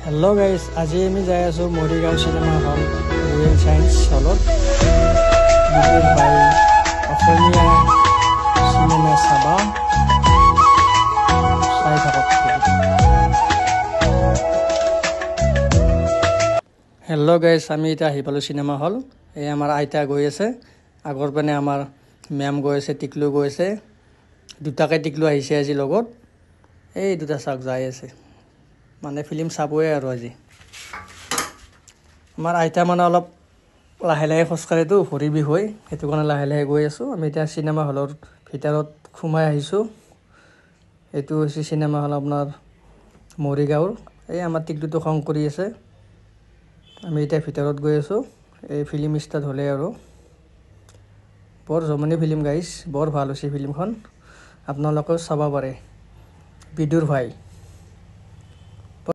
Hello' guys, আজি আমি যাই আছোঁ Morigaon cinema hall royal science হলত বিদুৰ ভাই অসমীয়া চিনেমা চাবা। চাই থাকক। হেল্ল' গাইজ, আমি এতিয়া আহি পালোঁ চিনেমা হল। এই আমাৰ আইতা গৈ আছে, আগৰ পিনে আমাৰ মেম গৈ আছে, টিকলু গৈ আছে। দুটাকে টিকলু আহিছে আজি লগত। এই দুটা চাওক যাই আছে, মানে ফিল্ম চাবই আৰু আজি। আমাৰ আইতা মানে অলপ লাহে লাহে খোজকাঢ়েতো, ভৰি বিষ হয়, সেইটো কাৰণে লাহে লাহে গৈ আছোঁ। আমি এতিয়া চিনেমা হলৰ ভিতৰত সোমাই আহিছোঁ। এইটো হৈছে চিনেমা হল আপোনাৰ মৰিগাঁৱৰ। এই আমাৰ টিকলুটো খং কৰি আছে। আমি এতিয়া ভিতৰত গৈ আছোঁ। এই ফিল্ম ষ্টাৰ্ট হ'লেই আৰু। বৰ জমনি ফিল্ম গাইজ, বৰ ভাল হৈছে ফিল্মখন, আপোনালোকেও চাব পাৰে। বিদুৰ ভাই।